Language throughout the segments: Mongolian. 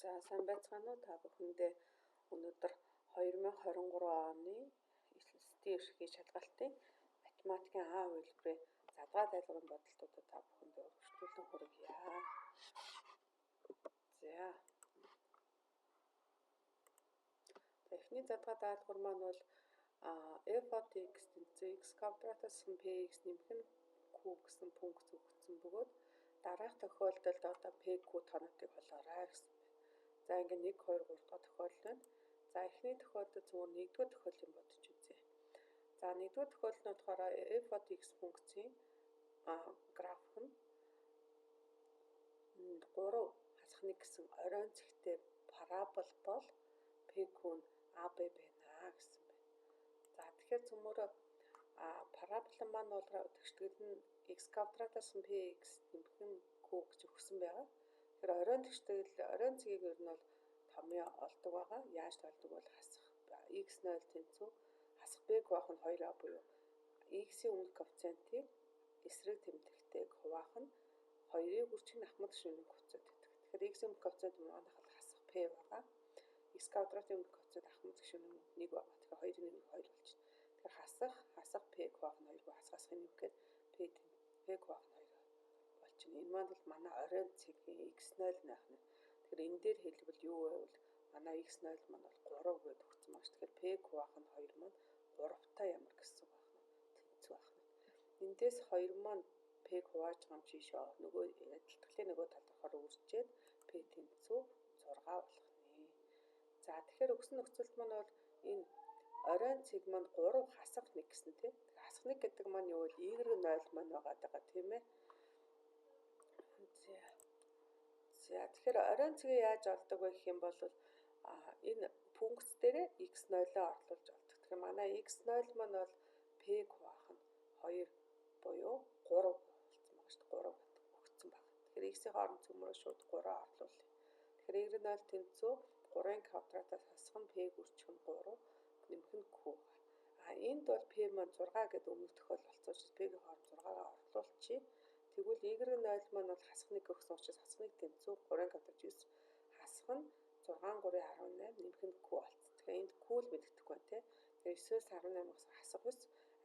За сайн байцгаана уу, та бүхэндээ өнөөдөр 2023 оны элсэлтийн эрхийн шалгалтын математикийн А хувилбарын задгаа тайлбарын бодолтуудаа та бүхэндээ өргөжлүүлэн хүргье. За. Эхний задгаа даалгавар маань бол f of x тэнцүү x квадратаас px нэмэх нь q гэсэн функц өгөгдсөн бөгөөд дараах тохиолдолд одоо pq тоонуудыг олоорой гэсэн байна. За ингээд 1 2 3 дахь тохиолдол байна. За эхний тохиолдол зүгээр нэгдүгээр тохиолдлыг бодож үзье. За нэгдүгээр тохиолдол нь болохоор f of x функцийн график нь 3 хасах 1 гэсэн оройн цэгтэй парабол бол pq нь AB байна гэсэн байна. За тэгэхээр цөмөрөө парабол маань бол тэгштгэл нь x квадратаас px нэмэх нь q гэж өгсөн байгаа. Тэгэхээр оройн тэгштгэл оройн цэгийг ер нь бол томьёо олдог байгаа. Яаж тоолдог бол хасах x0 тэнцүү хасах b хуваах нь 2a буюу x-ийн өмнөх коэффициентийг эсрэг тэмдэгтэйг хуваах нь 2-ыг үржих нь ахмад шөнийн коэффициент гэдэг. Тэгэхээр x-ийн өмнөх коэффициент манайх бол хасах p байгаа. X квадратын өмнөх коэффициент ахмад шөнийн 1 байгаа. Тэгэхээр 2-ын нэмэх 2 болчихно. Тэгэхээр хасах p хуваах нь 2 хасах хасахын нэмэхээр p хуваах нь 2 болчихно. Энэ маань бол манай оройн цэгийн x0 наах нь. Тэгэхээр энэ дээр хэлбэл юу байвал манай x0 маань бол 3 гэдээ өгсөн байна. Тэгэхээр p хуваах нь 2 маань 3-тай ямар гэсэн байх нь тэнцүү байх нь. Эндээс 2 маань p хувааж байгаа юм чийшээ нөгөө адилтгалын нөгөө талд орохоор үржээд p тэнцүү 6 болох нэ. За тэгэхээр өгсөн нөхцөлд маань бол энэ оройн цэг маань 3 хасах 1 гэсэн тийм. Хасах 1 гэдэг маань юу вэ? Y0 маань байгаа даа тийм ээ. За тэгэхээр оройн цэгийг яаж олдог вэ гэх юм бол энэ функц дээрээ x0-оо орлуулж олдог. Тэгэхээр манай x0 маань бол p хуваах нь 2 буюу 3 болсон байгаа шүү дээ. 3 гэдэг өгсөн байна. Тэгэхээр x-ийн хооронд цөмөрөө шууд 3 орлуулъя. Тэгэхээр y0 тэнцүү 3-ын квадратаас хасах нь p үржих нь 3 нэмэх нь q. А энд бол p маань 6 гэдэг өмнөх тохиолдол болсон учраас p-ийн хооронд 6-гаа орлуулчихъя. Тэгвэл y0 маань бол хасах 1 өгсөн учраас хасах 1 тэнцүү 3-ын квадрат 9 хасах нь 6 3 18 нэмэх нь q болсон. Тэгэхээр энд q л мэддэхгүй байна те. Тэгэхээр 9-өөс 18-аас хасах 9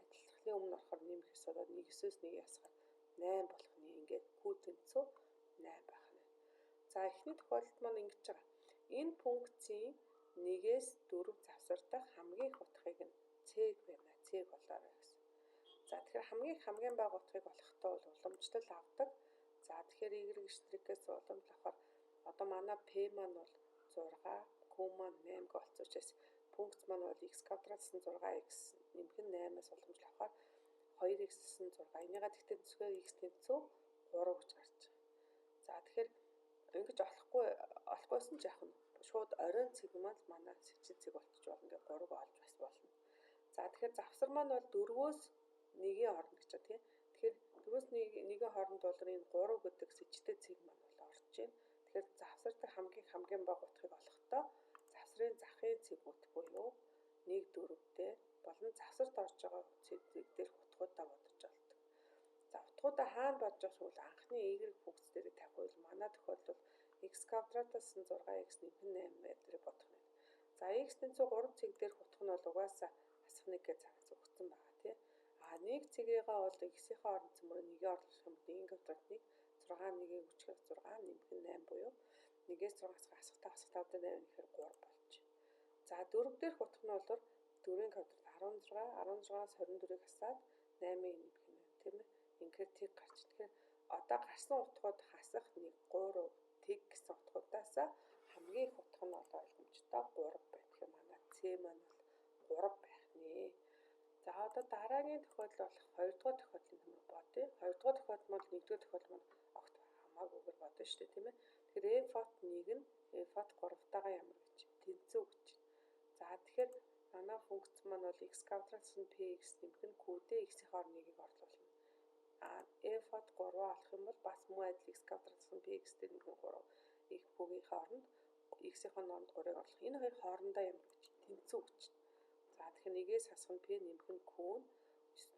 адилтгалын өмнө орохоор нэмэх 9 болоод 9-өөс 1-ийг хасахаар 8 болох нь. Ингээд q тэнцүү 8 байх нь. За эхний тохиолдолд маань ингэж байгаа. Энэ функцийн 1-ээс 4 завсар дахь хамгийн их утгыг нь c байна. C-г олоорой гэсэн. За тэгэхээр хамгийн бага утгыг олохдоо бол уламжлал авдаг. За тэгэхээр y-ээс уламжлал авахар одоо манай p маань бол 6, q маань 8 гэж олцсон учраас функц маань бол x квадратс нь 6x нэмэх нь 8-аас уламжлал авахар 2x нь 6. Энийгээ тэгтээ зүсгээр x тэнцүү 3 гэж гарч байгаа. За тэгэхээр ингэж олохгүйсэн ч яах нь шууд оройн цэг маань манай сэжин цэг болчих болно. Ингээ 3-ыг олж бас болно. За тэгэхээр завсар маань бол 4-өөс 1-ийн хооронд гэж байна тийм. Тэгэхээр 4-өөс 1-ийн хооронд бол энэ 3 гэдэг сэжтэй цэг маань бол орж байна. Тэгэхээр завсар дээр хамгийн бага утгыг олохдоо завсрын захын цэгүүд буюу 1 4 дээр болон завсарт орж байгаа цэг дээрх утгуудаа бодож олдог. За утгуудаа хаана бодож авах вэ? Анхны y функц дээр тавих үйл манай тохиолдолд x квадратаас нь 6x нэмэх нь 8 дээр бодох нь. За x тэнцүү 3 цэг дээрх утга нь бол угаасаа хасах 1 гэж цаагаас өгсөн байгаа тийм. А 1 цэгээгаа бол x-ийн хооронд цөмөрөө 1-ийг орлуулах юм бол 1 квадрат 1 6 1-ийг үчгээр 6 нэмэх нь 8 буюу 1-ээс 6-аас хасах 5 дээр 8 гэхээр 3 болж. За 4 дээрх утга нь бол 4-ийн квадрат 16 16-аас 24-ийг хасаад 8-ыг нэмэх нь тийм ээ. Ингээд тэг гарч. Тэгэхээр одоо гарсан утгууд хасах 1 3 тэг гэсэн утгуудаас хамгийн их утга нь бол ойлгомжтой 3 байна. Тэгэхээр манай C маань бол 3 байх нэ. За одоо дараагийн тохиолдол болох 2 дугаар тохиолдлын төмөр бодъё. 2 дугаар тохиолдол маань 1 дугаар тохиолдол маань огт хамаагүйгээр бодно шүү дээ тийм ээ. Тэгэхээр f от 1 нь f от 3-тайгаа ямар гэж тэнцүү гэж. За тэгэхээр манай функц маань бол x квадратс нь px нэмэх нь q дээр x-ийн хооронд 1-ийг орлуулна. А f от 3 олох юм бол бас мөн адил x квадратс нь px дээр нэмэх нь 3 их бүгийн хооронд x-ийн хооронд 3-ыг орлох. Энэ хоёр хоорондоо ямар гэж тэнцүү гэж. За тэгэхээр 1-ээс хасах нь p нэмэх нь q нь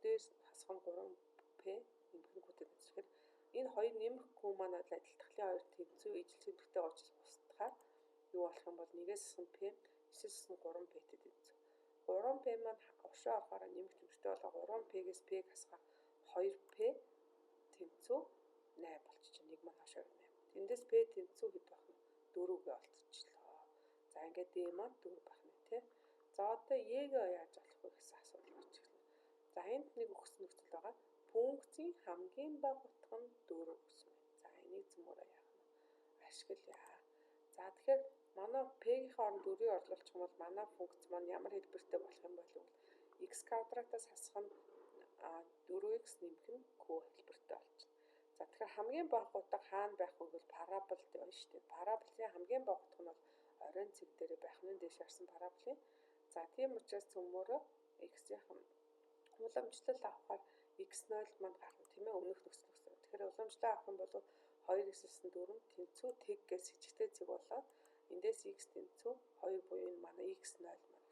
9-ээс хасах нь 3p нэмэх нь q-тэй тэнцүү. Тэгэхээр энэ хоёр нэмэх q маань адилтгалын хоёр тэнцүү ижил тэмдэгтэй учраас устдахаар Юу болох юм бол 1-ээс хасах нь P, 9-ээс хасах нь 3P-тэй тэнцүү. 3P маань уршаа орохоор нэмэх тэмцтэй болоо 3P-гээс P-г хасахаар 2P тэнцүү 8 болчих. Нэг маань хашаа 8. Тэндээс P тэнцүү хэд байх нь 4-гээ олдчихлоо. За ингээд D маань 4 байх нь тий. За одоо E-гээ яаж олох вэ гэсэн асуудал гарч ирлээ. За энд нэг өгсөн нөхцөл байгаа. Функцийн хамгийн бага утга нь 4 гэсэн байна. За энийг зөмөрөө яах нь? Ашиглая. За тэгэхээр манай P-ийн оронд 4-ийг орлуулчих юм бол манай функц маань ямар хэлбэртэй болох юм бол x квадратаас хасах нь 4x нэмэх нь q хэлбэртэй болчихно. За тэгэхээр хамгийн бага утга хаана байх вэ гэвэл парабол байна шүү дээ. Параболын хамгийн бага утга нь бол оройн цэг дээр байх нь дээш харсан параболын. За тийм учраас цөмөөрөө x-ийн уламжлал авахаар x0 маань гарна тийм ээ, өмнөх нөхцөл гэсэн. Тэгэхээр уламжлал авах юм бол 2x-ээс 4 тэнцүү тэг гэж сэжигтэй цэг болоод эндээс x тэнцүү 2 буюу энэ манай x0 маань гэсэн.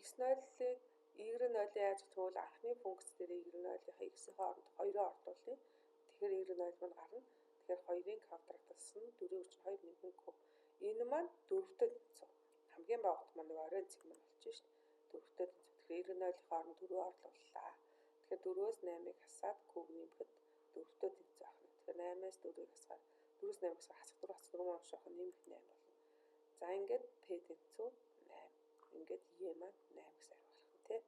X0-ыг y0-ыг яаж гэвэл анхны функц дээр y0-ийнхаа x-ийн оронд 2-ыг орлуулъя. Тэгэхээр y0 маань гарна. Тэгэхээр 2-ын квадратаас нь 4-ийн хүчин 2 нэмэх нь q. Энэ маань 4-тэй тэнцүү. Хамгийн бага утга маань оройн цэг маань болж шít. 4-тэй тэнцүү. Тэгэхээр y0-ийнхаа оронд 4 орлууллаа. Тэгэхээр 4-өөс 8-ыг хасаад q-г нэмэхэд 4-тэй тэнцүү байх нь. Тэгэхээр 8-аас 4-ыг хасахаар 4-өөс 8-ыг хасахаар хасах 4 хасах 4 маань шоох нэмэх 8 болно. За ингээд P тэнцүү 8. Ингээд E маань 8 гэсэн хариу гарах нь тий.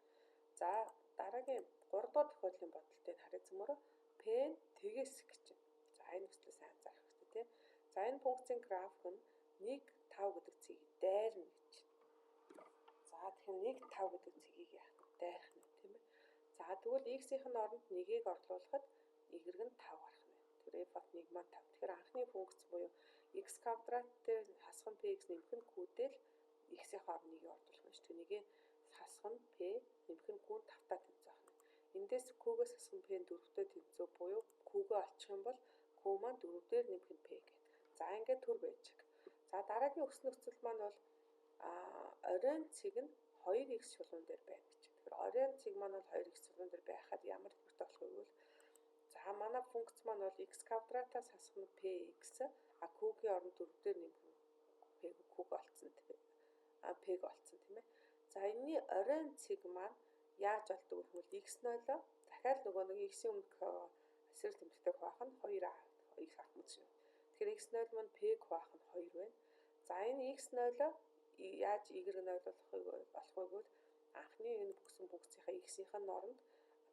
За дараагийн 3 дугаар тохиолдлын бодолтыг харъя зөмөрөө P нь тэгээс гэж байна. За энэ нөхцөлөө сайн анзаарах хэрэгтэй тий. За энэ функцийн график нь 1 5 гэдэг цэгийг дайрна гэж. За тэгэхээр 1 5 гэдэг цэгийг яах вэ? Дайрах нь тийм ээ. За тэгвэл x-ийн оронд 1-ийг орлуулахад y нь 5 гарах нь. Тэр f of 1 маань 5. Тэгэхээр анхны функц буюу x квадрат дээр хасах нь px нэмэх нь q-тэй л x-ийн оронд 1-ийг орлуулах нь шүү. Тэр 1-ийг хасах нь p нэмэх нь q нь 5-таа тэнцүү байна. Эндээс q-гээс хасах нь p нь 4-тэй тэнцүү буюу q-гээ олчих юм бол q маань 4 дээр нэмэх нь p гэдэг. За ингээд төр байж. За дараагийн өссөн нөхцөл маань бол оройн цэг нь 2x чулуун дээр байна гэж. Тэгэхээр оройн цэг маань бол 2x чулуун дээр байхад ямар хэлбэртэй болох вэ гэвэл за манай функц маань бол x квадратаас хасах нь px, а q-гийн оронд 4 дээр нэмэх нь p q-г олцсон тийм. А p-г олцсон тийм ээ. За энэний оройн цэг маань яаж олдог вэ гэвэл x0 дахиад нөгөө нэг x-ийн өмнөх эсрэг тэмдэгтэй хуваах нь 2a x авах мэт шиг. Тэгэхээр x0 маань p-г хуваах нь 2 байна. За энэ x0 яаж y0 болох вэ гэвэл анхны энэ бүгсэн функцийнхаа x-ийн оронд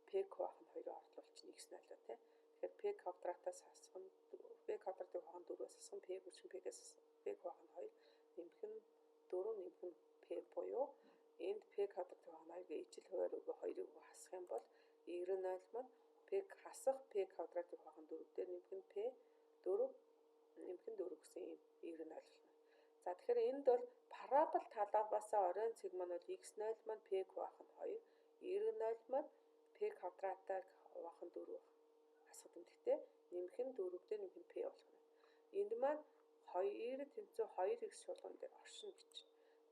p-г хуваах нь 2-ыг орлуулчихна x0 тий. Тэгэхээр p квадратаас хасах нь p квадратыг хуваах нь 4-өөс хасах нь p гүчин p-гээс p хуваах нь 2 нэмэх нь 4 нэмэх нь p буюу энд p квадратыг хуваах нь 2-ыг ижил хувиар өгөө 2-ыг хасах юм бол y0 маань p хасах p квадратыг хуваах нь 4 дээр нэмэх нь p 4 нэмэх нь 4 гэсэн ийм y0 болно. За тэгэхээр энд бол парабол талаасаа оройн цэг маань бол x0 маань p хуваах нь 2, y0 маань p квадратаар хуваах нь 4 хасах тэмдэгтэй нэмэх нь 4 дээр нэмэх нь p болох нь. Энд маань 2 тэнцүү 2x шулуун дээр оршино гэж.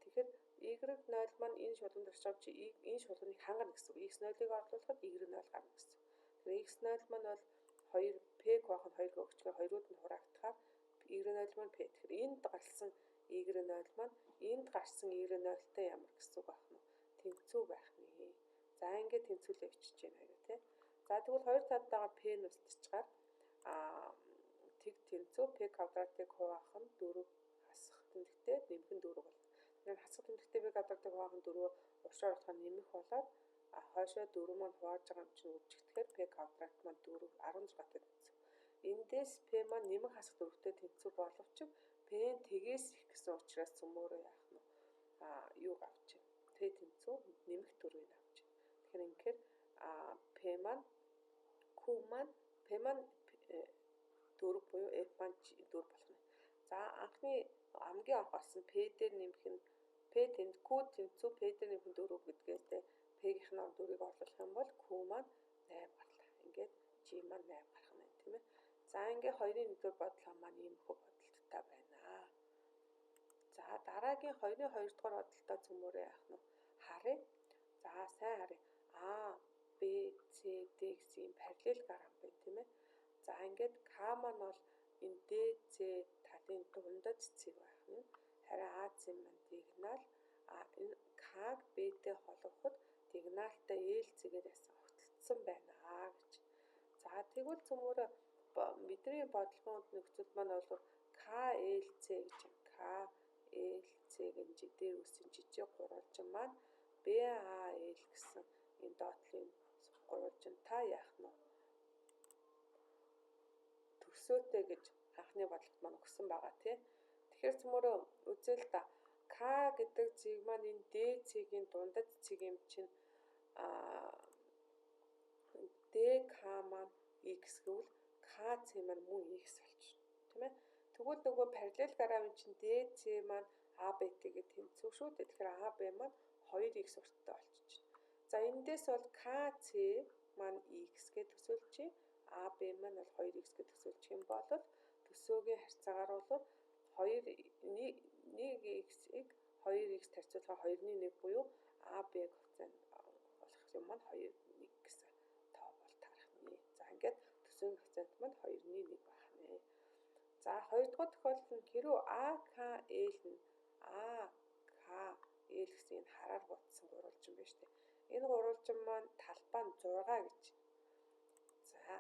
Тэгэхээр y0 маань энэ шулуун дээр оршиж чи энэ шулууныг хангана гэсэн үг. x0-ыг орлуулахад y0 гарна гэсэн. Тэгэхээр x0 маань бол 2 p хуваах нь 2 өгчгээр хоёрууд нь хураагдахаар y0 маань p. Тэгэхээр энд гарсан y0 маань энд гарсан y0-тай ямар гэсэн үг байх нь? Тэнцүү байх нэ. За ингээд тэнцвүүлээ бичиж байна хоёр тий. За тэгвэл хоёр талдаа p нь устчихаар тэг тэнцүү p квадратыг хуваах нь 4 хасах тэмдэгтэй нэмэх нь 4 болно. Тэгэхээр хасах тэмдэгтэй p квадратыг хуваах нь 4 уршаар болохоор нэмэх болоод хойшоо 4 маань хувааж байгаа юм чинь үржигдэхээр p квадрат маань 4 16-тай тэнцүү. Эндээс p маань нэмэх хасах 4-тэй тэнцүү боловч p нь тэгээс их гэсэн учраас цөмөөрөө яах нь юуг авч байна. P тэнцүү нэмэх 4-ийг авч байна. Тэгэхээр ингэхээр p маань q маань p маань 4 буюу f маань 4 болох нь. За анхны хамгийн анх олсон p дээр нэмэх нь p тэнд q тэнцүү p дээр нэмэх нь 4 гэдгээс p-ийн оронд 4-ийг орлуулах юм бол q маань 8 гарлаа. Ингээд g маань 8 гарах нь тийм ээ. За ингээ 2-ын 1-р бодлого маань ийм их бодолттой байна. За дараагийн 2-ын 2 дугаар бодолтой цөмөөрөө яах нь харъя. За сайн харъя. А, Б, С, Д гэсэн ийм параллелограм байна тийм ээ. За ингээд К маань бол энэ Д, С талын дундад цэг байх нь. Харин AC маань диагонал, а энэ К-г B-тэй холбоход диагоналтай L цэгээр ясан огтлцсон байна гэж. За тэгвэл цөмөрөө бидний бодлогын нөхцөл маань бол KLC гэж юм. KLC гэн дээр үсэн жижиг гурвалжин маань BAL гэсэн энэ доотлын гурвалжин та яах нь төсөөтэй гэж анхны бодлогот маань өгсөн байгаа тий. Тэгэхээр цөмөрөө үзэл та К гэдэг цэг маань энэ D цэгийн дундад цэг юм чинь DK маань X гэвэл KC маань мөн X болчихно тийм ээ. Тэгвэл нөгөө параллелограмын чинь DC маань AB-тэйгээ тэнцвэр шүү дээ. Тэгэхээр AB маань 2x урттай болчихно. За эндээс бол KC маань X гэж төсөөлчих. AB маань бол 2x гэж төсөөлчих юм бол төсөөгийн харьцаагаар бол 2 1x-ийг 2x харьцуулахаар 2-ны 1 буюу AB коэффициент болох юм маань 2 1 гэсэн тоо бол таарах нэ. За ингээд төсөөгийн коэффициент маань 2-ны 1 байх нэ. За хоёрдугаар тохиолдол нь хэрвээ AKL нь AKL гэсэн энэ хараар гутсан гурвалжин байна шүү дээ. Энэ гурвалжин маань талбай нь 6 гэж. За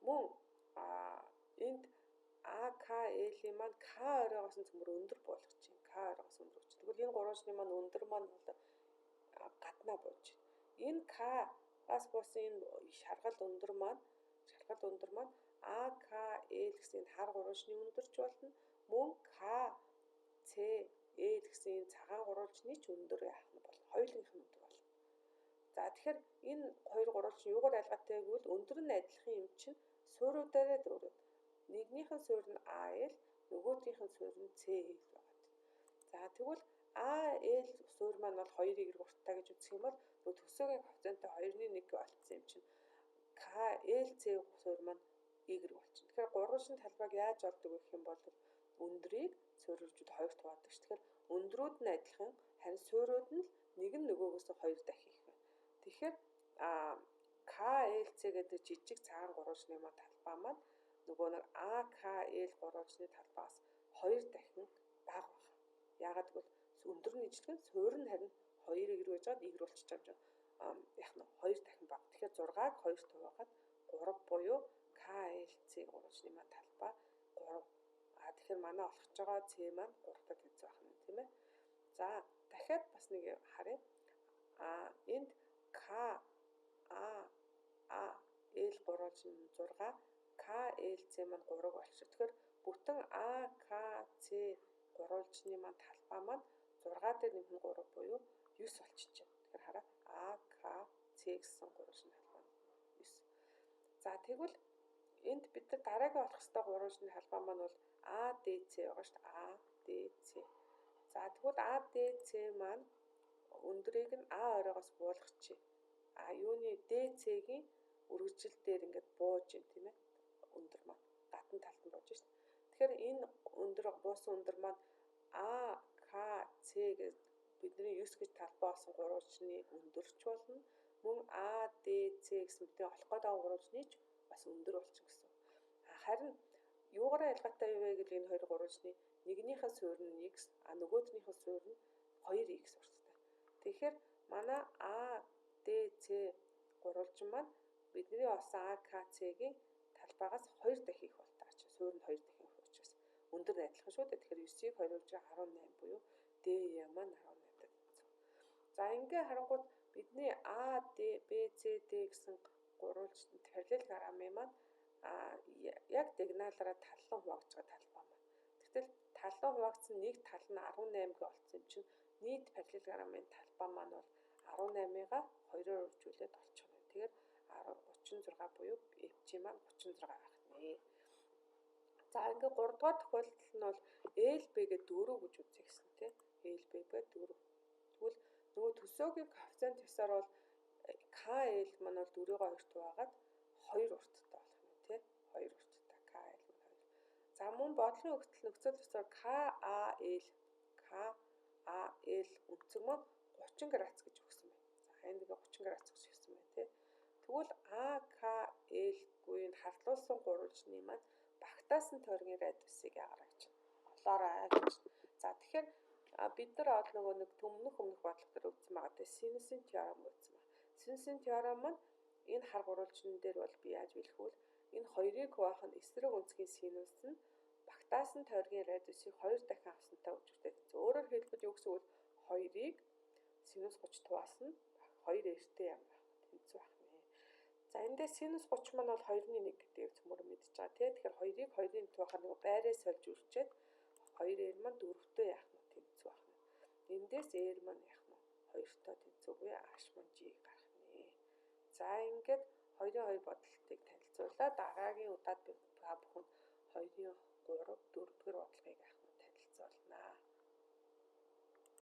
мөн энд AKL-ийн маань К оройгоос нь цөмөр өндөр буулгах чинь. К оройгоос өндөр болчих. Тэгвэл энэ гурвалжны маань өндөр маань бол гаднаа бууж байна. Энэ К-аас буусан энэ шаргал өндөр маань AKL гэсэн энэ хар гурвалжны өндөрч болно. Мөн KCL гэсэн энэ цагаан гурвалжны ч өндөр яах нь болно. Хоёулынх нь өндөр болно. За тэгэхээр энэ хоёр гурвалжин юугаар ялгаатай гэвэл өндөр нь адилхан юм чинь суурьудаараа дөрөв. Нэгнийх нь суурь нь AL, нөгөөдгийнх нь суурь нь CL байгаа. За тэгвэл AL суурь маань бол 2-ыг урттай гэж үзэх юм бол нөгөө төсөөгийн коэффициенттэй 2-ны 1 болцсон юм чинь KLC суурь маань Y болчихно. Тэгэхээр гурвалжин талбайг яаж олдог вэ гэх юм бол өндрийг суурьжууд хоёрт хуваадаг ш. Тэгэхээр өндрүүд нь адилхан, харин суурьуд нь л нэг нь нөгөөгөөс хоёр дахин их байна. Тэгэхээр KLC гэдэг жижиг цагаан гурвалжны маань талбай маань нөгөө нэг AKL гурвалжны талбайгаас хоёр дахин бага байна. Яагаад гэвэл өндөр нь ижилхэн, суурь нь харин 2-ыг рүү жаад Y болчихж байгаа юм. Яг нь хоёр дахин бага. Тэгэхээр 6-аг 2 хуваагаад 3 буюу KLC гурвалжны маань талбай 3. А тэгэхээр манай олох гэж байгаа C маань 3-тай тэнцүү байх нь тийм ээ. За дахиад бас нэг харъя. А энд К А А Л гурвалжин 6, К Л С маань 3 болчих. Тэгэхээр бүтэн А К С гурвалжны маань талбай маань 6 дээр нэмэх нь 3 буюу 9 болчихж байна. Тэгэхээр хараа А К С гэсэн гурвалжны талбай 9. За тэгвэл энд бид нар дараагийн олох ёстой гурвалжны талбай маань бол ADC байгаа шүү дээ. ADC. За тэгвэл ADC маань өндрийг нь А оройгоос буулгачих. А юуны DC-гийн үргэлжил дээр ингээд бууж юм тийм ээ. Өндөр маань гадна талд нь бууж шин. Тэгэхээр энэ өндөр буусан өндөр маань AKC гэж бидний 9 гэж талбай болсон гурвалжны өндөрч болно. Мөн ADC гэсэн бидний олох гээд байгаа гурвалжны ч бас өндөр болчих гэсэн. Харин юугаараа ялгаатай вэ гэвэл энэ хоёр гурвалжны нэгнийх нь суурь нь x, а нөгөөднийх нь суурь нь 2x урттай. Тэгэхээр манай ADC гурвалжин маань бидний олсон AKC-гийн талбайгаас 2 дахин их болтой чинь суурь нь 2 дахин их учраас өндөр нь адилхан шүү дээ. Тэгэхээр 9-ийг 2-оор 18 буюу D маань 18-тай тэнцв. За ингээ харангууд бидний A, D, B, C, D гэсэн гурвалжин параллелограмын маань яг диагоналаараа таллан хуваагдж байгаа талбай маань. Тэгтэл таллан хуваагдсан нэг тал нь 18 гэ олцсон юм чинь нийт параллелограмын талбай маань бол 18-ыг 2-оор үржүүлээд олчих нь. Тэгэхээр 36 буюу FG маань 36 байх нэ. За ингээ 3 дугаар тохиолдол нь бол LB гэ 4 гэж үзье гэсэн тийм. LB гэ 4. Тэгвэл нөгөө төсөөгийн коэффициент ёсоор бол KL маань бол 4-ийг 2-т хуваагаад 2 урттай болох нь тийм. 2 урттай KL маань 2. За мөн бодлогын өгөгдөл нөхцөл ёсоор KAL KAL өнцөг маань 30 градус гэж өгсөн байна. За энд ингээ 30 градус гэж өгсөн байна тийм. Тэгвэл AKL-гүй энэ хардлуулсан гурвалжны маань багтаасан тойргийн радиусыг ягараа гэж олоорой гэж. За тэгэхээр А бид нар ол нөгөө нэг өмнөх бодлого дээр үзсэн байгаа те, синусын теорем үзсэн байна. Синусын теорем маань энэ хар гурвалжин дээр бол би яаж билэхүүл энэ хоёрыг хуваах нь эсрэг өнцгийн синус нь багтаасан тойргийн радиусыг 2 дахин авсантай өчвөртэй тэнцүү. Өөрөөр хэлбэл юу гэсэн үг вэ? 2-ыг синус 30 хуваасан нь 2 эртээ ямар байх вэ? Тэнцүү байх нэ. За энэ дээр синус 30 маань бол 2-ны 1 гэдгийг цөмөр мэдж байгаа тий. Тэгэхээр 2-ыг 2-ны 1 хуваахаар нөгөө байраа сольж үрчээд 2 r маань 4-тэй яах нь тэнцүү байх нь. Эндээс r маань яах нь 2-той тэнцүү буюу h маань g гарах нэ. За ингээд 2-ын 2 бодолтыг танилцуулаа. Дараагийн удаад би та бүхэн 2-ын 3 4-р бодлогыг яах нь танилцуулнаа.